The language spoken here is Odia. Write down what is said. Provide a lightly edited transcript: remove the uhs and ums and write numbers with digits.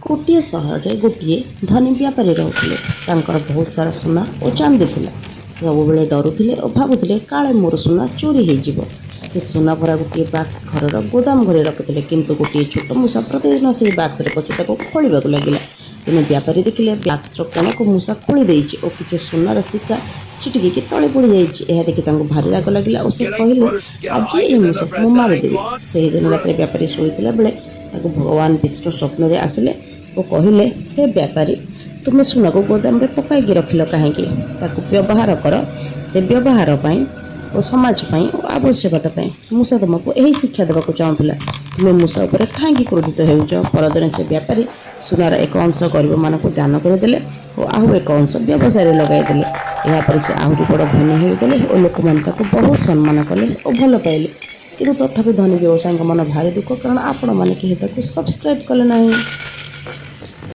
ଗୋଟିଏ ସହରରେ ଗୋଟିଏ ଧନୀ ବ୍ୟାପାରୀ ରହୁଥିଲେ। ତାଙ୍କର ବହୁତ ସାରା ସୁନା ଓ ଚାନ୍ଦି ଥିଲା। ସେ ସବୁବେଳେ ଡରୁଥିଲେ ଓ ଭାବୁଥିଲେ କାଳେ ମୋର ସୁନା ଚୋରି ହେଇଯିବ। ସେ ସୁନା ଭରା ଗୋଟିଏ ବାକ୍ସ ଘରର ଗୋଦାମ ଘରେ ରଖିଥିଲେ, କିନ୍ତୁ ଗୋଟିଏ ଛୋଟ ମୂଷା ପ୍ରତିଦିନ ସେହି ବାକ୍ସରେ ପଶି ତାକୁ ଖୋଳିବାକୁ ଲାଗିଲା। ଦିନେ ବ୍ୟାପାରୀ ଦେଖିଲେ ବାକ୍ସର କୋଣକୁ ମୂଷା ଖୋଳି ଦେଇଛି ଓ କିଛି ସୁନାର ସିକ୍କା ଛିଟିକିକି ତଳେ ପଡ଼ିଯାଇଛି। ଏହା ଦେଖି ତାଙ୍କୁ ଭାରି ରାଗ ଲାଗିଲା ଓ ସେ କହିଲେ, ଆଜି ଏହି ମୂଷାକୁ ମୁଁ ମାରିଦେବି। ସେହିଦିନ ରାତିରେ ବ୍ୟାପାରୀ ଶୋଇଥିଲା ବେଳେ ତାକୁ ଭଗବାନ ବିଷ୍ଣୁ ସ୍ୱପ୍ନରେ ଆସିଲେ ଓ କହିଲେ, ହେ ବ୍ୟାପାରୀ, ତୁମେ ସୁନାକୁ ଗୋଦାମରେ ପକାଇକି ରଖିଲ କାହିଁକି? ତାକୁ ବ୍ୟବହାର କର, ସେ ବ୍ୟବହାର ପାଇଁ ଓ ସମାଜ ପାଇଁ ଓ ଆବଶ୍ୟକତା ପାଇଁ। ମୂଷା ତୁମକୁ ଏହି ଶିକ୍ଷା ଦେବାକୁ ଚାହୁଁଥିଲା। ତୁମେ ମୂଷା ଉପରେ କାହିଁକି କ୍ରୋଧିତ ହେଉଛ? ପରଦିନ ସେ ବ୍ୟାପାରୀ ସୁନାର ଏକ ଅଂଶ ଗରିବମାନଙ୍କୁ ଦାନ କରିଦେଲେ ଓ ଆଉ ଏକ ଅଂଶ ବ୍ୟବସାୟରେ ଲଗାଇଦେଲେ। ଏହାପରେ ସେ ଆହୁରି ବଡ଼ ଧନୀ ହୋଇଗଲେ ଓ ଲୋକମାନେ ତାକୁ ବହୁତ ସମ୍ମାନ କଲେ ଓ ଭଲ ପାଇଲେ। କିନ୍ତୁ ତଥାପି ଧନୀ ବ୍ୟବସାୟୀଙ୍କ ମନ ଭାରି ଦୁଃଖ, କାରଣ ଆପଣମାନେ କେହି ତାକୁ ସବସ୍କ୍ରାଇବ୍ କଲେ ନାହିଁ।